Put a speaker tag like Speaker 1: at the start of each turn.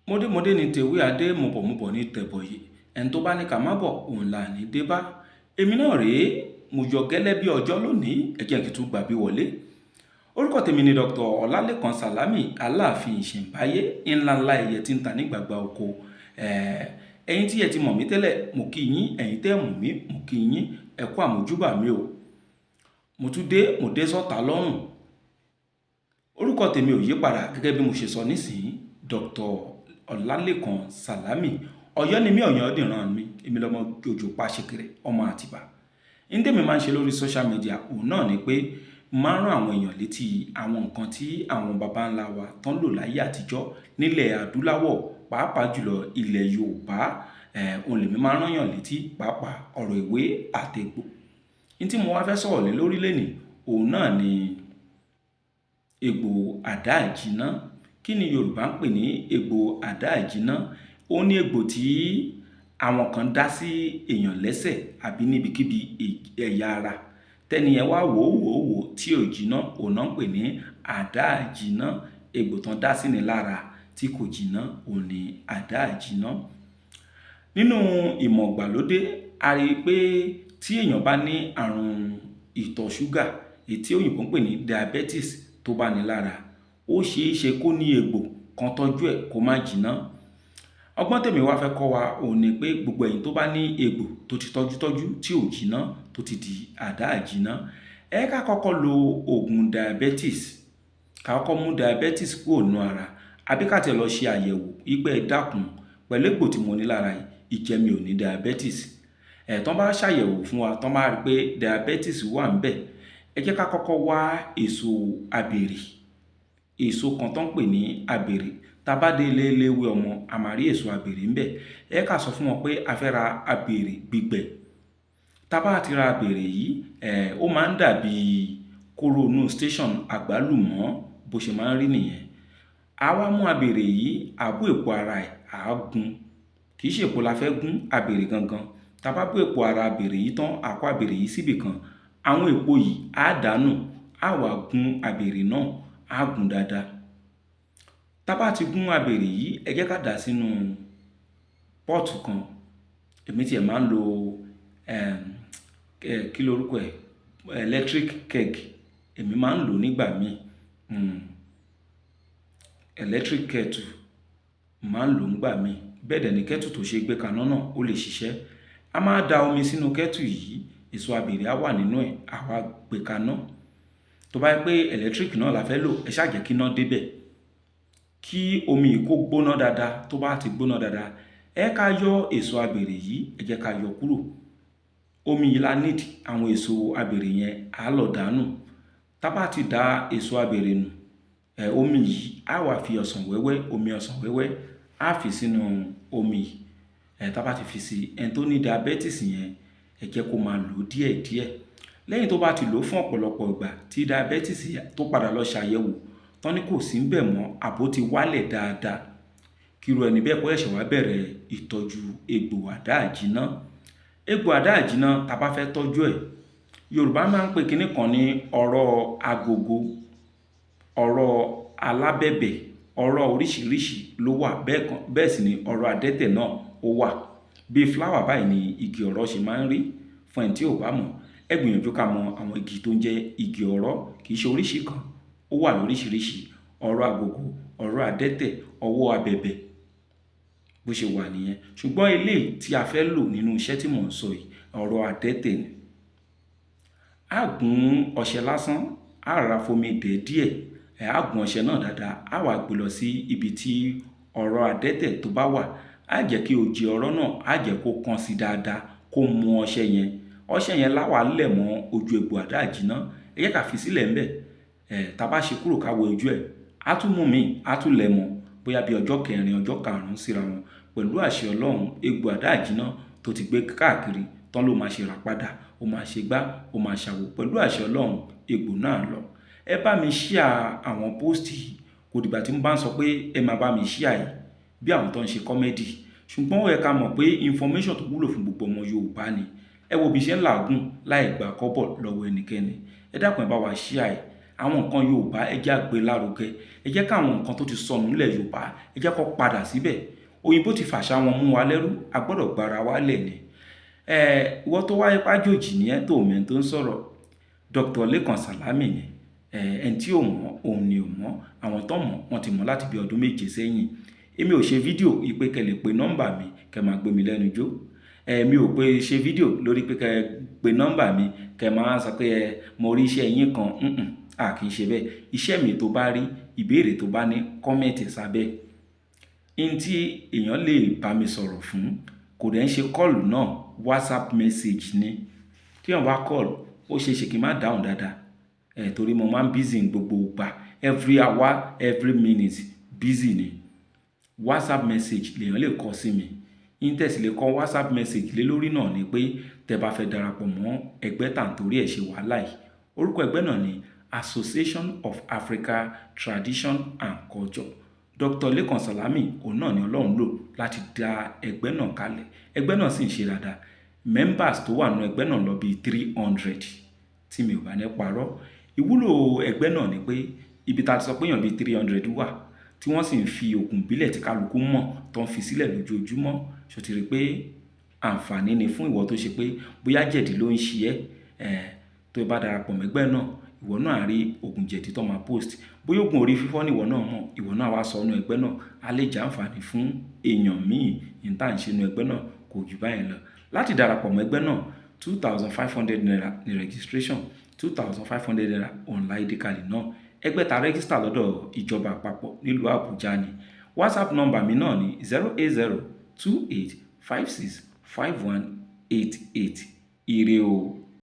Speaker 1: Mọdémọdé ní tèwé adé, mọ̀bọ̀mọbọ̀ ní tẹ̀bọ̀yè. Ẹni tó bá ní ká má bọ̀, òun là ní dé bá. Èmi náà rèé, mo yọ gẹ́lẹ́ bí ọjọ́ lónìí, ẹ jẹ́ kí n tún gbà bí wọlé. Orúkọ tèmi ni Dr. Ọlálékan Sàlámì, Aláàfin Ìṣẹ̀ǹbáyé, ńlá ńlá ẹyẹ tí ń ta ní gbàgbà oko. Ẹ̀yin tí ẹ ti mọ̀ mí tẹ́lẹ̀, mo kí yín. Ẹ̀yin tẹ́ mọ̀ mí, mo kí yín. Ẹ kú àmójúbà mi o. Mo tún dé, mo dé sọ́ta lọ́rùn. Orúkọ tèmi ò yí padà gẹ́gẹ́ bí mo ṣe sọ nísìnyí, Dr. Ọlálékan Sàlámì. Ọ̀yọ́ ni mí, Ọ̀yọ́ dìran mi. Èmi lọmọ òjò pa ṣẹ̀kẹ̀rẹ̀, ọmọ Àtìbà. Ní tèmi máa ń ṣe lórí social media, òun náà ni pé máa ń rán àwọn èèyàn létí àwọn nǹkan tí àwọn baba ńlá wa tán lò láyé àtijọ́ nílẹ̀ adúláwọ̀, pàápàá jùlọ ilẹ̀ Yorùbá. Òun lèmi máa ń rán èèyàn létí, pàápàá ọ̀rọ̀ ìwé àtẹ̀gbò. Ní tí mo wá fẹ́ sọ̀rọ̀ lé lórí lónìí, òun náà ni egbò àdá ìjìná. Kí ni Yorùbá ń pè ní egbò àdá ìjìná? Ó ní egbò tí àwọn kan dá sí èèyàn lẹ́sẹ̀ àbí níbikíbi ẹ̀yà ara. Tẹ́ni yẹn wá wò wò wò tí ò jiná, òun náà ń pè ní àdá ìjìná. Egbò tán dá sí ni lára tí kò jiná, òun ni àdá ìjìná. Nínú ìmọ̀ ìgbàlódé, a rí i pé tí èèyàn bá ní àrùn ìtọ̀ ṣúgà, èyí tí òyìnbó ń pè ní diabetes, tó bá ní lára, ó ṣe é ṣe kó ní egbò kan tọ́jú ẹ̀ kó má jiná. Ọgbọ́n tèmi wá fẹ́ kọ́ wa òun ni pé gbogbo ẹ̀yin tó bá ní egbò tó ti tọ́jú tọ́jú tí ò jiná, tó ti di àdá ìjìná, ẹ ká kọ́kọ́ lo oògùn diabetes, ká kọ́kọ́ mú diabetes kúrò nínú ara, àbí ká tiẹ̀ lọ ṣe àyẹ̀wò wípé ẹ dákun, pẹ̀lú egbò tí mo ní lára yìí, ìjẹ́ mi ò ní diabetes. Ẹ̀ tán bá ṣàyẹ̀wò fún wa, tán bá rí pé diabetes wà níbẹ̀, ẹ jẹ́ ká kọ́kọ́ wá èso abèrè, èso kan tó ń pè ní abèrè. Tá bá dé ilé eléwé ọmọ, a máa rí èso abèrè ńbẹ̀. Ẹ ká sọ fún wọn pé a fẹ́ ra abèrè gbígbẹ. Tá bá ti ra abèrè yìí, ó máa ń dàbí kóró inú station àgbálùmọ́, bó ṣe máa ń rí nìyẹn. A wá mú abèrè yìí, a bó èpo ara ẹ̀, à á gún. Kì í ṣe èpo la fẹ́ gún, abèrè gangan. Tá bá bó èpo ara abèrè yìí tán, a kó abèrè yìí síbì kan. Àwọn èpo yìí á dànù, á wá gún abèrè náà, á gún dáadáa. Tá bá ti gún abèrè yìí, ẹ jẹ́ ká dà sínú pọ́ọ̀tù kan. Èmi tí ẹ máa ń lo, kí lorúkọ ẹ̀? Electric keg. Èmi máa ń lò nígbà mí. Electric kettle máa ń lò nígbà mí. Bẹ́ẹ̀ dẹ̀ ni kettle tó ṣe gbé kaná náà ó lè ṣiṣẹ́. A máa da omi sínú kettle yìí, èso abèrè á wà nínú ẹ̀, à wá gbé kaná. Tó bá jẹ́ pé electric náà la fẹ́ lò, ẹ ṣá jẹ́ kí iná dé bẹ̀. Kí omi yìí kó gbóná dáadáa. Tó bá ti gbóná dáadáa, ẹ ká yọ èso abèrè yìí, ẹ jẹ́ ká yọ kúrò. Omi yìí la need, àwọn èso abèrè yẹn á lọ dànù. Tá bá ti da èso abèrè nù, omi yìí á wá fi ọsàn wẹ́wẹ́, omi ọsàn wẹ́wẹ́ á fi sínú omi yìí. Tá bá ti fi sí, ẹni tó ní diabetes yẹn, ẹ jẹ́ kó máa lò díẹ̀ díẹ̀. Lẹ́yìn tó bá ti lò fún ọ̀pọ̀lọpọ̀ ìgbà tí diabetes tó padà lọ ṣàyẹ̀wò, tán ní kò sí níbẹ̀ mọ́, àbó ti wálẹ̀ dáadáa, kí irú ẹni bẹ́ẹ̀ kó ṣẹ̀ṣẹ̀ wá bẹ̀rẹ̀ ìtọ́jú egbò àdá ìjìná. Egbò àdá ìjìná, tá bá fẹ́ tọ́jú ẹ̀, Yorùbá máa ń pè kíní kan ní ọ̀rọ̀ agogo, ọ̀rọ̀ alábẹ̀bẹ̀, ọ̀rọ̀ oríṣìíríṣìí ló wà. Bẹ́ẹ̀ kan, bẹ́ẹ̀ sì ni ọ̀rọ̀ adẹ́tẹ̀ náà ó wà. Bí flower báyìí ni igi ọ̀rọ̀ ṣe máa ń rí. Fún ẹni tí ò bá mọ̀, ẹ gbìyànjú ká mọ àwọn igi tó ń jẹ́ igi ọ̀rọ̀. Kì í ṣe oríṣìí kan, ó wà lóríṣìíríṣìí. Ọ̀rọ̀ agogo, ọ̀rọ̀ adẹ́tẹ̀, ọwọ́ abẹ̀bẹ̀, bó ṣe wà nìyẹn. Ṣùgbọ́n eléyìí tí a fẹ́ lò nínú iṣẹ́ tí mò ń sọ yìí, ọ̀rọ̀ adẹ́tẹ̀ ni. A gún ọṣẹ lásán, a rọra fomi dẹ̀ díẹ̀, á gún ọṣẹ náà dáadáa, á wá gbé lọ sí ibi tí ọ̀rọ̀ adẹ́tẹ̀ tó bá wà. Á jẹ́ kí oje ọ̀rọ̀ náà, á jẹ́ kó kan sí dáadáa, kó mu ọṣẹ yẹn. Ọṣẹ yẹn lá wá lẹ̀ mọ́ ojú egbò àdá ìjìná. Ẹ jẹ́ ká fi sílẹ̀ ńbẹ̀. Tá bá ṣe kúrò ká wo ojú ẹ̀, á tún mú mi, á tún lẹ̀ mọ́ bóyá bí ọjọ́ kẹrin, ọjọ́ karùn-ún síra wọn. Pẹ̀lú àṣẹ Ọlọ́run, egbò àdá ìjìná tó ti gbé káàkiri tán ló máa ṣe rà padà, ó máa ṣe gbá, ó máa ṣàwò. Pẹ̀lú àṣẹ Ọlọ́run, egbò náà lọ. Ẹ bá mi share àwọn post yìí. Kò dìgbà tí mo bá ń sọ pé ẹ máa bá mi share yìí bí àwọn tó ń ṣe comedy. Ṣùgbọ́n ó yẹ ká mọ̀ pé information tó wúlò fún gbogbo ọmọ Yorùbá ni. Ẹ wo bí ṣe ń làágùn láì gba kọ́bọ̀ lọ́wọ́ ẹnikẹ́ni. Ẹ dákun, ẹ bá wa share ẹ̀. Àwọn nǹkan Yorùbá, ẹ jẹ́ á gbé lárugẹ. Ẹ jẹ́ káwọn nǹkan tó ti sọnù nílẹ̀ Yorùbá, ẹ jẹ́ kó padà síbẹ̀. Òyìnbó ti fàṣà wọn mú wa lẹ́rú, a gbọ́dọ̀ gbára wa lẹ̀ ni. Ìwọ tó wáyé pájòjì ní ẹ́ tó mẹ́ni tó ń sọ̀rọ̀, Dr. Lekan Salami ni. Ẹni tí ò mọ̀, òun ni ò mọ̀. Àwọn tó mọ̀, wọ́n ti mọ̀ láti bí ọdún 7 sẹ́yìn. Èmi ò ṣe fídíò ìpè kẹ́ lè pe nọ́mbà mi kẹ́ máa gbé mi lẹ́nu jó. Èmi ò pé ṣe fídíò lórí pé kẹ́ pe nọ́mbà mi kẹ́ máa sọ pé mo rí iṣẹ́ yín kan. A kì í ṣe bẹ́ẹ̀. Iṣẹ́ mi tó bá rí, ìbéèrè tó bá ní, kọ́mẹ̀ntì sábẹ́. Ihun tí èèyàn lè bá mi sọ̀rọ̀ fún kò dẹ̀ ń ṣe kọ́ọ̀lù náà, WhatsApp message ni. Tí èèyàn bá kọ́ọ̀lù, ó ṣe é ṣe kí n má dáhùn dáadáa. Torí mo máa ń busy ní gbogbo ìgbà. Every hour, every minute busy ni. WhatsApp message lèèyàn lè kọ sí mi. Intest lè kọ WhatsApp message lé lórí náà ni pé tẹ bá fẹ́ darapọ̀ mọ́ ẹgbẹ́ tà ń torí ẹ̀ ṣe wàhálà yìí. Orúkọ ẹgbẹ́ náà ni Association of Africa Tradition and Culture. Dr. Lekan Salami, òun náà ni Ọlọ́run lò láti dá ẹgbẹ́ náà kalẹ̀. Ẹgbẹ́ náà sì ń ṣe dáadáa. Members tó wà nínú ẹgbẹ́ náà lọ bí 300 tí mi ò bá ní parọ́. Ìwúlò ẹgbẹ́ náà ni pé ibi tá a ti sọ pé èèyàn bí 300 wà tí wọ́n sì ń fi òògùn ìbílẹ̀ tí kálukú mọ̀ tó ń fi sílẹ̀ lójoojúmọ́. Ṣé o ti rí pé àǹfààní ni fún ìwọ tó ṣe pé bóyá jẹ̀dí ló ń ṣe ẹ́, tó bá darapọ̀ mọ́ ẹgbẹ́ náà, ìwọ náà á rí òògùn jẹ̀dí tó máa post. Bóyá òògùn orí fífọ́ ni ìwọ náà mọ̀, ìwọ náà wá sọ nínú ẹgbẹ́ náà, a lè jẹ́ àǹfààní fún èèyàn míì. Ihun tá ń ṣe nínú ẹgbẹ́ náà kò ju báyẹn lọ. Láti darapọ̀ mọ́ ẹgbẹ́ náà, 2,500 naira ní registration, 2,500 naira online ID card náà. Ẹgbẹ́ ta register lọ́dọ̀ ìjọba àpapọ̀ nílùú Àbújá ni. WhatsApp number mi náà ni 08028565188. Ire o.